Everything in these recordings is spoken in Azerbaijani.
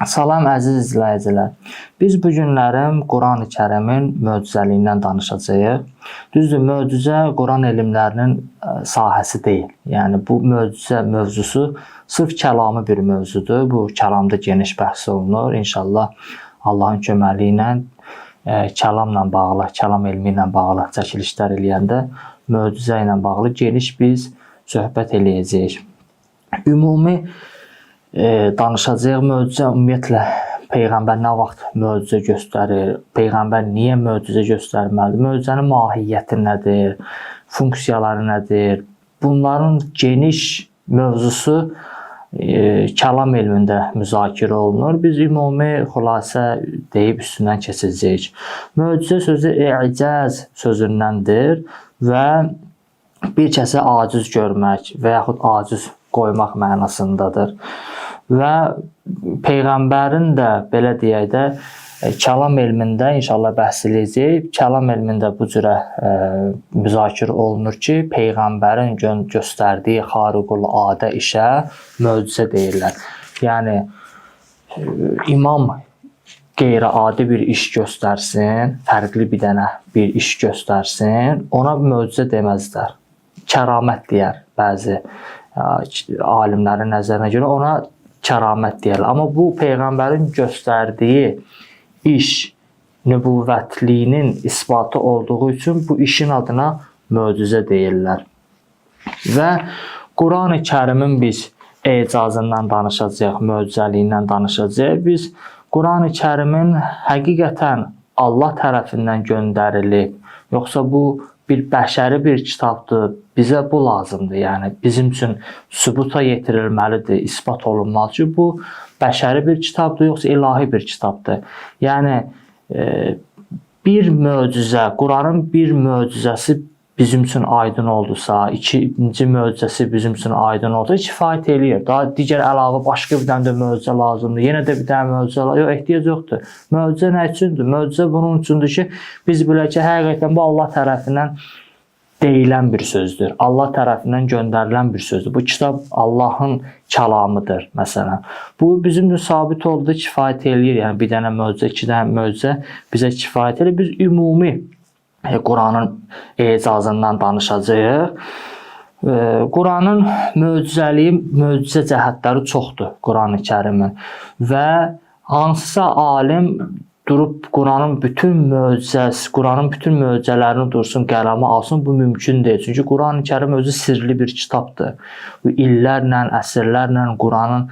Salam əziz izləyicilər. Biz bu günlərim Qurani Kərimin möcüzəliyindən danışacağıq. Düzdür, möcüzə Quran elmlərinin sahəsi deyil. Yəni bu möcüzə mövzusu sırf kəlami bir mövzudur. Bu kəlamda geniş bəhs olunur. İnşallah Allahın köməyi ilə kəlamla bağlı, kəlam elmi ilə bağlı çəkilişlər eləyəndə möcüzə ilə bağlı geniş biz söhbət eləyəcəyik. Ümumi danışacağıq. Möcüzə ümumiyyətlə peyğəmbər nə vaxt möcüzə göstərir? Peyğəmbər niyə möcüzə göstərməlidir? Möcüzənin mahiyyəti nədir? Funksiyaları nədir? Bunların geniş mövzusu kəlam elmində müzakirə olunur. Biz ümumi xülasə deyib üstündən keçəcəyik. Möcüzə sözü i'caz sözündəndir və bir kəsi aciz görmək və yaxud aciz qoymaq mənasındadır. Və peyğəmbərin də belə deyək də kəlam elmində inşallah bəhs eləyəcəyik. Kəlam elmində bu cürə müzakirə olunur ki, peyğəmbərin göstərdiyi xariqul adə işə möcüzə deyirlər. Yəni imam qeyri-adi bir iş göstərsin, fərqli bir dənə bir iş göstərsin, ona möcüzə deməzlər. Kəramət deyər bəzi alimlərin nəzərinə görə ona kəramət deyirlər. Amma bu peyğəmbərin göstərdiyi iş nübüvvətliyinin isbatı olduğu üçün bu işin adına möcüzə deyirlər. Və Qurani Kərimin biz ecazından danışacağıq, möcüzəliyindən danışacağıq. Biz Qurani Kərimin həqiqətən Allah tərəfindən göndərilib, yoxsa bu bir bəşəri bir kitabdır, bizə bu lazımdır. Yəni bizim üçün sübuta yetirilməlidir, isbat olunmalıdır ki, bu bəşəri bir kitabdır, yoxsa ilahi bir kitabdır. Yəni bir möcüzə, Quranın bir möcüzəsi bizim üçün aydın oldusa, ikinci möcüzəsi bizim üçün aydın oldusa kifayət eləyir. Daha digər əlavə başqa bir dənə də möcüzə lazımdır. Yenə də bir dənə möcüzə yox, ehtiyac yoxdur. Möcüzə nə üçündür? Möcüzə bunun üçündür ki, biz bilək ki, həqiqətən bu Allah tərəfindən deyilən bir sözdür. Allah tərəfindən göndərilən bir sözdür. Bu kitab Allahın kəlamıdır məsələn. Bu bizim üçün sabit oldu, kifayət eləyir. Yəni bir dənə möcüzə, iki dənə möcüzə bizə kifayət eləyir. Biz ümumi Quranın ecazından danışacağıq. Quranın möcüzəliyi, möcüzə cəhətləri çoxdur Qurani Kərimin və hansısa alim durub Quranın bütün möcüzəsi, Quranın bütün möcüzələrini dursun, qələmə alsın, bu mümkün deyil. Çünki Qurani Kərim özü sirli bir kitabdır. Bu illərlə, əsrlərlə Quranın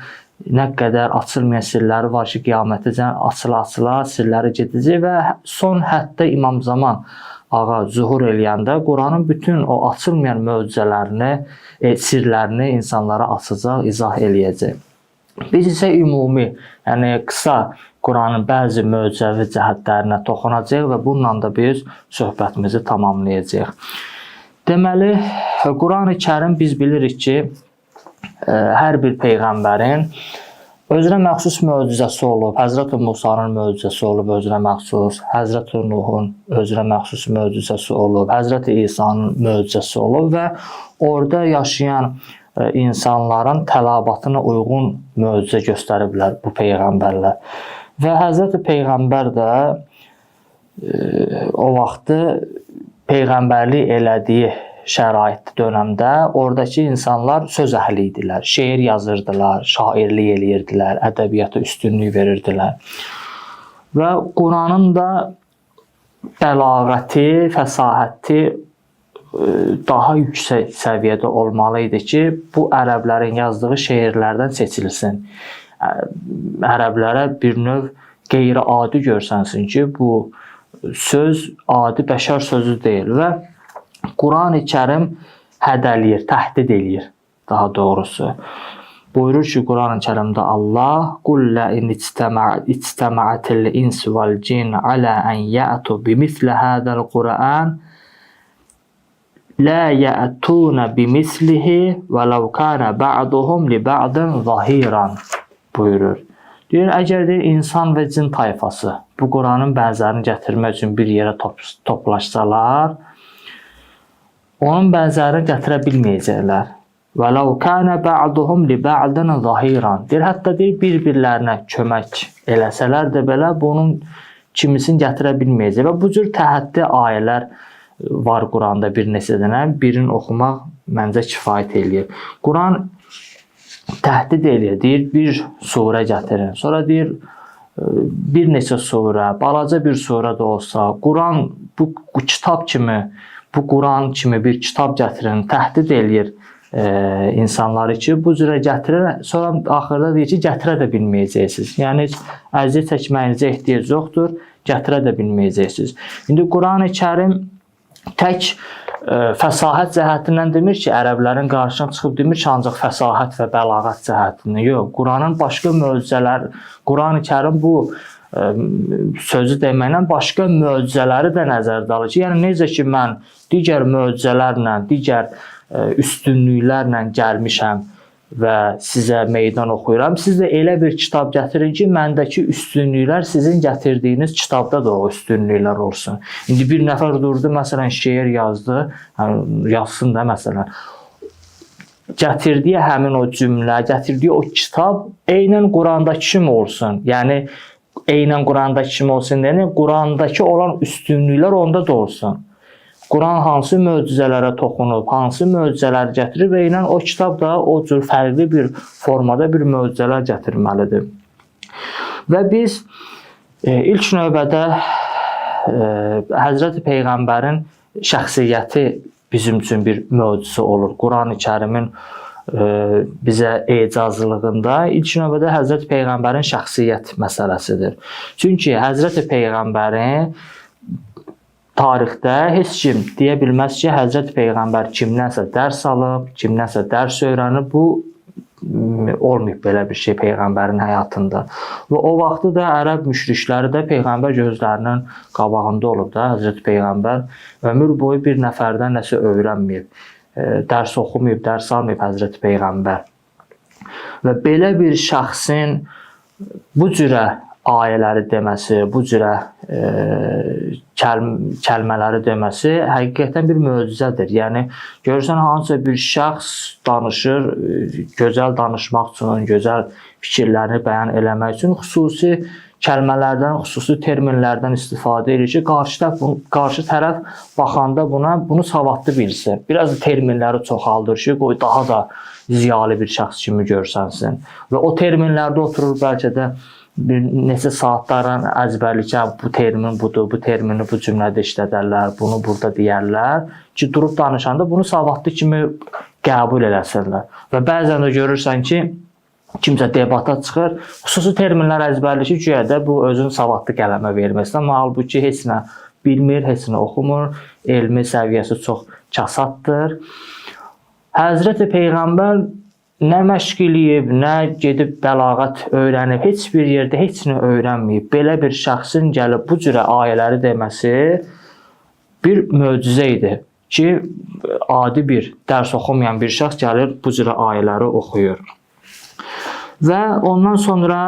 nə qədər açılmayan sirləri var ki, qiyamətəcən açıla-açıla sirləri gedəcək və son həddə İmam Zaman ağa zuhur eləyəndə Quranın bütün o açılmayan möcüzələrini, sirlərini insanlara açacaq, izah eləyəcək. Biz isə ümumi, yəni qısa Quranın bəzi möcüzəvi cəhətlərinə toxunacağıq və bununla da biz söhbətimizi tamamlayacağıq. Deməli, Qurani Kərim biz bilirik ki, hər bir peyğəmbərin özünə məxsus möcüzəsi olub. Həzrəti Musanın möcüzəsi olub özünə məxsus, Həzrəti Nuhun özünə məxsus möcüzəsi olub, Həzrəti İsa'nın möcüzəsi olub və orada yaşayan insanların tələbatına uyğun möcüzə göstəriblər bu peyğəmbərlər. Və Həzrəti Peyğəmbər də o vaxtı peyğəmbərlik elədiyi şəraitdə, dönəmdə oradakı insanlar söz əhli idilər. Şeir yazırdılar, şairlik eləyirdilər, ədəbiyyata üstünlük verirdilər. Və Quranın da bəlağəti, fəsahəti daha yüksək səviyyədə olmalı idi ki, bu ərəblərin yazdığı şeirlərdən seçilsin. Ərəblərə bir növ qeyri-adi görsənsin ki, bu söz adi bəşər sözü deyil və Qurani Kərim hədələyir, təhdid eləyir daha doğrusu. Buyurur ki, Qurani Kərimdə Allah: "Qul la in ictama'atil ins vel cin ala an ya'tu bimisli hadal Qur'an la ya'tuna bimislihi velau kana ba'duhum li ba'din zahiran" buyurur. Deyir, əgər deyir, insan və cin tayfası bu Quranın bənzərini gətirmək üçün bir yerə toplaşsalar, onun bənzərini gətirə bilməyəcəklər. "Və ləv kana ba'duhum li ba'din zahiran." Deyir, hətta deyir bir-birlərinə kömək eləsələr də belə bunun kimisini gətirə bilməyəcək. Və bu cür təhəddi ayələr var Quranda bir neçə dənə. Birini oxumaq məncə kifayət eləyir. Quran təhdid eləyir. Deyir, bir surə gətirin. Sonra deyir, bir neçə surə, balaca bir surə də olsa, Quran bu kitab kimi, bu Quran kimi bir kitab gətirin, təhdid eləyir insanları ki, bu cürə gətirir. Sonra axırda deyir ki, gətirə də bilməyəcəksiniz. Yəni heç əziyyət çəkməyinizə ehtiyac yoxdur, gətirə də bilməyəcəksiniz. İndi Qurani-Kərim tək fəsahət cəhətindən demir ki, ərəblərin qarşısına çıxıb demir ki, ancaq fəsahət və bəlağət cəhətindən. Yox, Quranın başqa möcüzələr, Qurani-Kərim bu sözü deməklə başqa möcüzələri də nəzərdə alır ki, yəni necə ki mən digər möcüzələrlə, digər üstünlüklərlə gəlmişəm və sizə meydan oxuyuram. Siz də elə bir kitab gətirin ki, məndəki üstünlüklər sizin gətirdiyiniz kitabda da o üstünlüklər olsun. İndi bir nəfər durdu, məsələn, şeir yazdı, yəni yazsın da məsələn. Gətirdiyi həmin o cümlə, gətirdiyi o kitab eynən Qurandakı kimi olsun. Yəni eynən Qurandakı kimi olsun deyəndə Qurandakı olan üstünlüklər onda da olsun. Quran hansı möcüzələrə toxunub, hansı möcüzələr gətirib, eynən o kitab da o cür fərqli bir formada bir möcüzələr gətirməlidir. Və biz ilk növbədə Həzrəti Peyğəmbərin şəxsiyyəti bizim üçün bir möcüzə olur. Qurani-Kərimin bizə ecazlığında ilk növbədə Həzrəti Peyğəmbərin şəxsiyyət məsələsidir. Çünki Həzrəti Peyğəmbərin tarixdə heç kim deyə bilməz ki, Həzrəti Peyğəmbər kimdənsə dərs alıb, kimdənsə dərs öyrənib. Bu olmayıb belə bir şey Peyğəmbərin həyatında. Və o vaxtı da ərəb müşrikləri də Peyğəmbər gözlərinin qabağında olub da. Həzrəti Peyğəmbər ömür boyu bir nəfərdən nəsə öyrənməyib, dərs oxumayıb, dərs almayıb Həzrəti Peyğəmbər. Və belə bir şəxsin bu cürə ayələri deməsi, bu cürə kəlmələri deməsi həqiqətən bir möcüzədir. Yəni görürsən hansısa bir şəxs danışır, gözəl danışmaq üçün, gözəl fikirlərini bəyan eləmək üçün xüsusi kəlmələrdən, xüsusi terminlərdən istifadə edir ki, qarşı tərəf baxanda buna bunu savadlı bilsin. Biraz da terminləri çoxaldır ki, qoy daha da ziyalı bir şəxs kimi görsənsin. Və o terminlərdə oturur bəlkə də bir neçə saatlarla əzbərləyir, bu termin budur, bu termini bu cümlədə işlədərlər, bunu burada deyərlər ki, durub danışanda bunu savadlı kimi qəbul eləsinlər. Və bəzən də görürsən ki, kimsə debata çıxır, xüsusi terminlər əzbərləyir ki, güya də bu özünü savadlı qələmə verməsin. Amma halbuki heç nə bilmir, heç nə oxumur, elmi səviyyəsi çox kasaddır. Həzrəti Peyğəmbər nə məşq eləyib, nə gedib bəlağət öyrənib, heç bir yerdə heç nə öyrənməyib. Belə bir şəxsin gəlib bu cürə ayələri deməsi bir möcüzə idi ki, adi bir dərs oxumayan bir şəxs gəlir bu cürə ayələri oxuyur. Və ondan sonra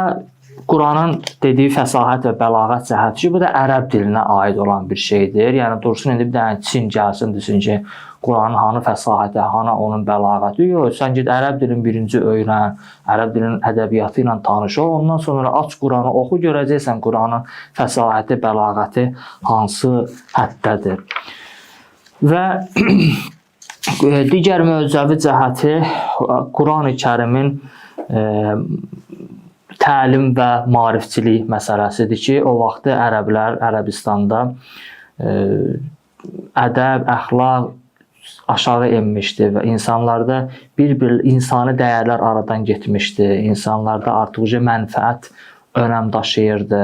Quranın dediyi fəsahət və bəlağət cəhəti ki, bu da ərəb dilinə aid olan bir şeydir. Yəni dursun indi bir dənə Çin gəlsin desin ki, Quranın hanı fəsahəti, hanı onun bəlağəti. Yox, sən get ərəb dilini birinci öyrən, ərəb dilinin ədəbiyyatı ilə tanış ol. Ondan sonra aç Quranı oxu, görəcəksən Quranın fəsahəti, bəlağəti hansı həddədir. Və digər möcüzəvi cəhəti Qurani-Kərimin təlim və maarifçilik məsələsidir ki, o vaxtı ərəblər Ərəbistanda ədəb, əxlaq aşağı enmişdi və insanlarda bir-bir insani dəyərlər aradan getmişdi. İnsanlarda artıq mənfəət önəm daşıyırdı.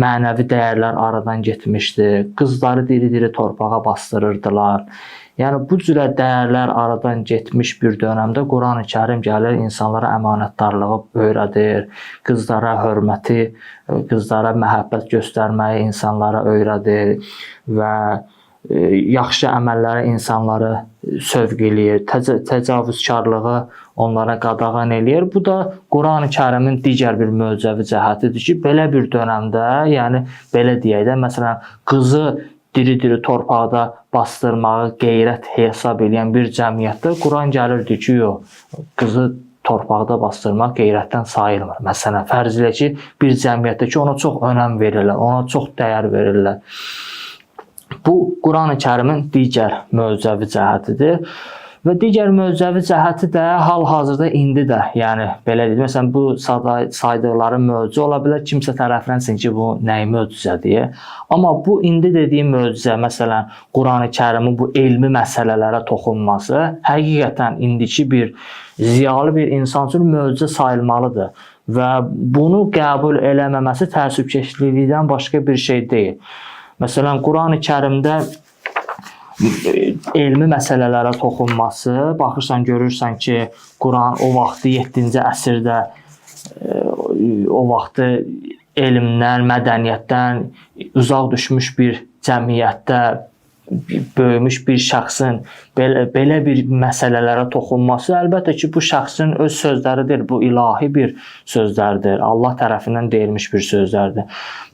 Mənəvi dəyərlər aradan getmişdi. Qızları diri-diri torpağa bastırırdılar. Yəni bu cürə dəyərlər aradan getmiş bir dönəmdə Qurani-Kərim gəlir, insanlara əmanətdarlığı öyrədir, qızlara hörməti, qızlara məhəbbət göstərməyi insanlara öyrədir və yaxşı əməllərə insanları sövq eləyir, təcavüzkarlığı onlara qadağan eləyir. Bu da Qurani-Kərimin digər bir möcüzəvi cəhətidir ki, belə bir dönəmdə, yəni belə deyək də, məsələn, qızı diri-diri torpaqda bastırmağı qeyrət hesab edən bir cəmiyyətdə Quran gəlirdi ki, yox, qızı torpaqda bastırmaq qeyrətdən sayılmır. Məsələn, fərz elə ki, bir cəmiyyətdə ki, ona çox önəm verirlər, ona çox dəyər verirlər. Bu Qurani Kərimin digər möcüzəvi cəhətidir. Və digər möcüzəvi cəhəti də hal-hazırda indi də, yəni belə deyim, məsələn bu saydıqlarım möcüzə ola bilər, kimsə tərəflənsin ki, bu nəyi möcüzə deyə. Amma bu indi dediyim möcüzə, məsələn, Qurani Kərimin bu elmi məsələlərə toxunması həqiqətən indiki bir ziyalı bir insan üçün möcüzə sayılmalıdır və bunu qəbul eləməməsi təəssübkeşlikdən başqa bir şey deyil. Məsələn, Qurani Kərimdə elmi məsələlərə toxunması, baxırsan, görürsən ki, Quran o vaxtı 7-ci əsrdə o vaxtı elmdən, mədəniyyətdən uzaq düşmüş bir cəmiyyətdə böyümüş bir şəxsin belə bir məsələlərə toxunması, əlbəttə ki, bu şəxsin öz sözləridir, bu ilahi bir sözlərdir, Allah tərəfindən deyilmiş bir sözlərdir.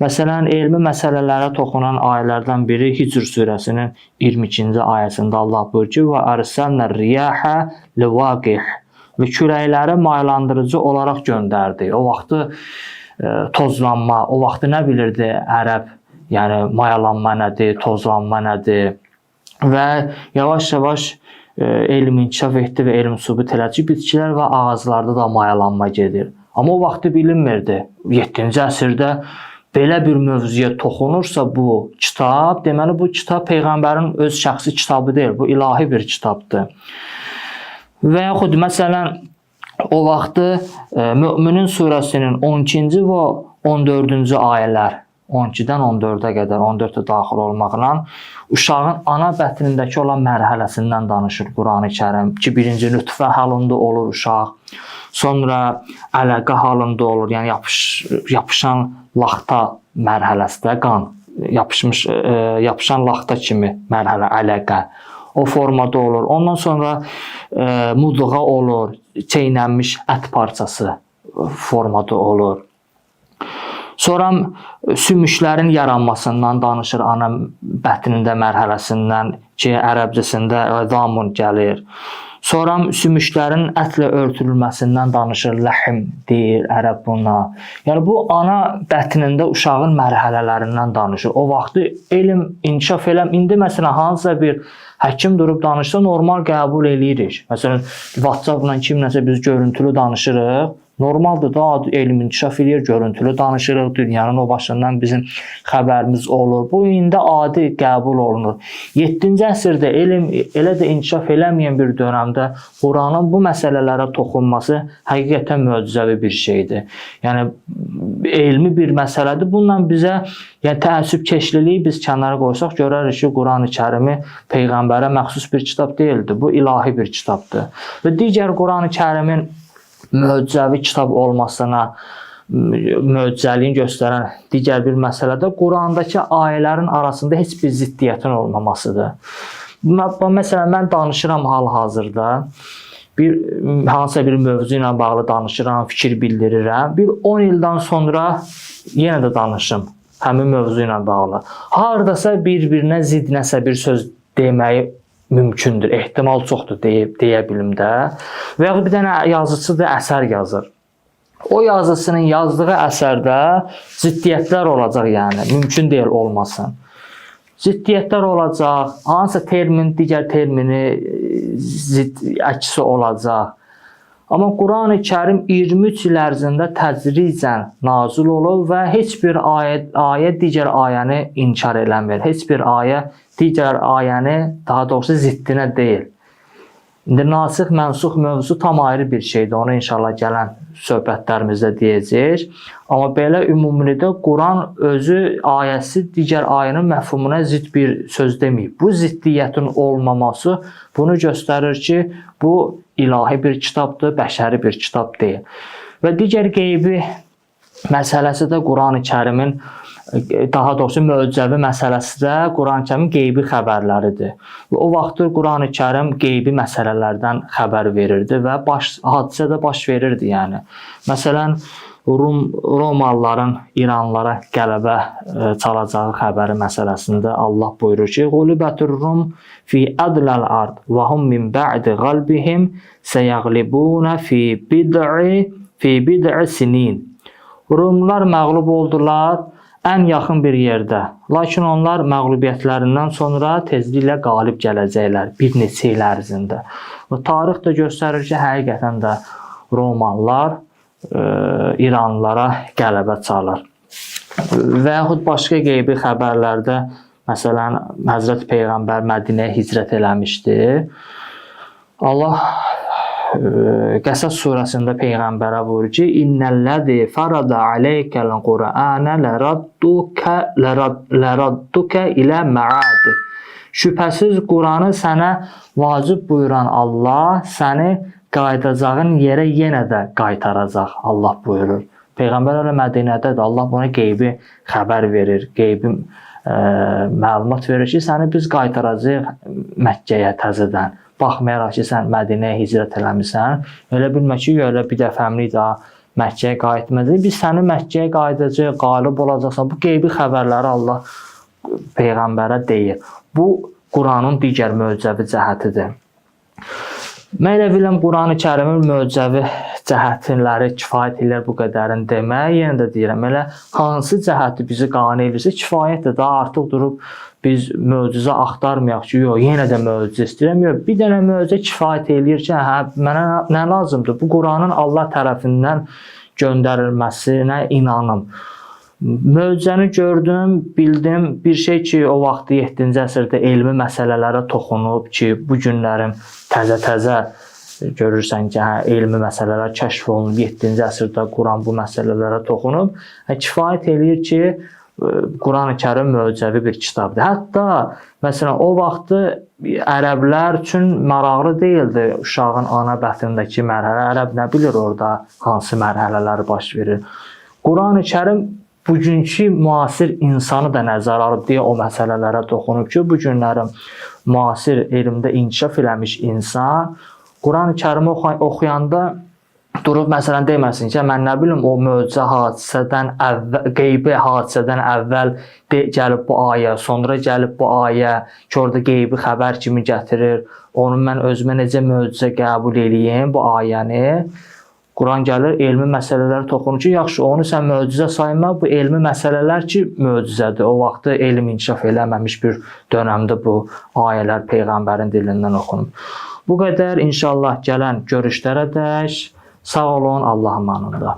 Məsələn, elmi məsələlərə toxunan ayələrdən biri Hicr surəsinin 22-ci ayəsində Allah buyurur ki, və ərsəlnə riyahə livaqih, və küləkləri maylandırıcı olaraq göndərdi. O vaxtı tozlanma, o vaxtı nə bilirdi ərəb? Yəni mayalanma nədir, tozlanma nədir və yavaş-yavaş elm inkişaf etdi və elm sübut elədi ki, bitkilər və ağaclarda da mayalanma gedir. Amma o vaxtı bilinmirdi. 7-ci əsrdə belə bir mövzuya toxunursa bu kitab, deməli bu kitab peyğəmbərin öz şəxsi kitabı deyil, bu ilahi bir kitabdır. Və yaxud məsələn o vaxtı Möminin surəsinin 12-ci və 14-cü ayələr, 12-dən 14-ə qədər, 14-ə daxil olmaqla uşağın ana bətnindəki olan mərhələsindən danışır Qurani Kərim ki, birinci nütfə halında olur uşaq, sonra ələqə halında olur, yəni yapışan laxta mərhələsində qan, yapışan laxta kimi mərhələ, ələqə o formada olur. Ondan sonra mudğa olur, çeynənmiş ət parçası formada olur. Sonra sümüklərin yaranmasından danışır ana bətnində mərhələsindən ki, ərəbcəsində zamun gəlir. Sonra sümüklərin ətlə örtülməsindən danışır, ləhim deyir ərəb buna. Yəni bu ana bətnində uşağın mərhələlərindən danışır. O vaxtı elm inkişaf eləm. İndi məsələn hansısa bir həkim durub danışsa normal qəbul eləyirik. Məsələn WhatsApp-la kimləsə biz görüntülü danışırıq. Normaldır da, elm inkişaf eləyir, görüntülü danışırıq, dünyanın o başından bizim xəbərimiz olur. Bu indi adi qəbul olunur. 7-ci əsrdə elm elə də inkişaf eləməyən bir dönəmdə Quranın bu məsələlərə toxunması həqiqətən möcüzəvi bir şeydir. Yəni elmi bir məsələdir. Bununla bizə yəni təəssübkeşliliyi biz kənara qoysaq görərik ki, Qurani Kərimi peyğəmbərə məxsus bir kitab deyildi. Bu ilahi bir kitabdır. Və digər Qurani Kərimin möcüzəvi kitab olmasına möcüzəliyini göstərən digər bir məsələ də Qurandakı ayələrin arasında heç bir ziddiyyətin olmamasıdır. Məsələn, mən danışıram hal-hazırda, bir hansısa bir mövzu ilə bağlı danışıram, fikir bildirirəm. Bir 10 ildən sonra yenə də danışım həmin mövzu ilə bağlı. Hardasa bir-birinə zidd nəsə bir söz deməyi mümkündür, ehtimal çoxdur deyə bilim də. Və yaxud bir dənə yazıçı da əsər yazır. O yazıçının yazdığı əsərdə ziddiyyətlər olacaq, yəni mümkün deyil olmasın. Ziddiyyətlər olacaq, hansısa termin digər termini zidd əksi olacaq. Amma Qurani Kərim 23 il ərzində tədricən nazil olub və heç bir ayə digər ayəni inkar eləmir. Heç bir ayə digər ayəni, daha doğrusu ziddinə deyil. İndi nasix, mənsux mövzu tam ayrı bir şeydir. Onu inşallah gələn söhbətlərimizdə deyəcəyik. Amma belə ümumilikdə Quran özü ayəsi digər ayənin məfhumuna zidd bir söz deməyib. Bu ziddiyyətin olmaması bunu göstərir ki, bu ilahi bir kitabdır, bəşəri bir kitab deyil. Və digər qeybi məsələsi də Qurani Kərimin, daha doğrusu möcüzəvi məsələsi də Qurani Kərimin qeybi xəbərləridir. Və o vaxtı Qurani Kərim qeybi məsələlərdən xəbər verirdi və hadisə də baş verirdi yəni. Məsələn, Romalıların İranlara qələbə çalacağı xəbəri məsələsində Allah buyurur ki: "Qulibətur Rum fi adlal ard və hum min ba'di qalbihim seyaqlibuna fi bid'i sinin." Rumlar məğlub oldular ən yaxın bir yerdə. Lakin onlar məğlubiyyətlərindən sonra tezliklə qalib gələcəklər bir neçə il ərzində. Və tarix də göstərir ki, həqiqətən də Romalılar İranlılara qələbə çalır. Və yaxud başqa qeybi xəbərlərdə, məsələn, Həzrət Peyğəmbər Mədinəyə hicrət eləmişdi. Allah Qəsəs surəsində Peyğəmbərə buyurur ki: "İnnəl-ləzi farada aleykəl Qur'ana ləradduka ilə məad." Şübhəsiz Quranı sənə vacib buyuran Allah səni qayıdacağın yerə yenə də qaytaracaq, Allah buyurur. Peyğəmbər hələ Mədinədədir. Allah buna qeybi xəbər verir, qeybi məlumat verir ki, səni biz qaytaracağıq Məkkəyə təzədən. Baxmayaraq ki, sən Mədinəyə hicrət eləmisən, elə bilmə ki, elə bir dəfəmlik daha Məkkəyə qayıtmayacaq. Biz səni Məkkəyə qayıdacağıq, qalib olacaqsan. Bu qeybi xəbərləri Allah Peyğəmbərə deyir. Bu Quranın digər möcüzəvi cəhətidir. Mən elə bilirəm Qurani Kərimin möcüzəvi cəhətləri kifayət eləyər bu qədərin demək. Yenə də deyirəm, elə hansı cəhəti bizi qane edirsə kifayətdir. Daha artıq durub biz möcüzə axtarmayaq ki, yox, yenə də möcüzə istəyirəm. Yox, bir dənə möcüzə kifayət eləyir ki, hə, mənə nə lazımdır? Bu Quranın Allah tərəfindən göndərilməsinə inanım. Möcüzəni gördüm, bildim. Bir şey ki, o vaxtı 7-ci əsrdə elmi məsələlərə toxunub ki, bu günlərin təzə-təzə görürsən ki, hə, elmi məsələlər kəşf olunub, 7-ci əsrdə Quran bu məsələlərə toxunub. Hə, kifayət eləyir ki, Quran-ı Kərim möcüzəvi bir kitabdır. Hətta məsələn o vaxtı ərəblər üçün maraqlı deyildi uşağın ana bətnindəki mərhələ. Ərəb nə bilir orada hansı mərhələlər baş verir. Quran-ı Kərim bugünkü müasir insanı da nəzərə alıb deyə o məsələlərə toxunub ki, bu günlərin müasir elmdə inkişaf eləmiş insan Quran-ı Kərimi oxuyanda durub məsələn deməsin ki, mən nə bilim o möcüzə hadisədən əvvəl, qeybi hadisədən əvvəl gəlib bu ayə, sonra gəlib bu ayə ki, orada qeybi xəbər kimi gətirir. Onu mən özümə necə möcüzə qəbul eləyim bu ayəni? Quran gəlir, elmi məsələlərə toxunur ki, yaxşı, onu sən möcüzə sayma, bu elmi məsələlər ki, möcüzədir. O vaxtı elm inkişaf eləməmiş bir dönəmdə bu ayələr Peyğəmbərin dilindən oxunub. Bu qədər, inşallah gələn görüşlərə dək. Sağ olun, Allah amanında.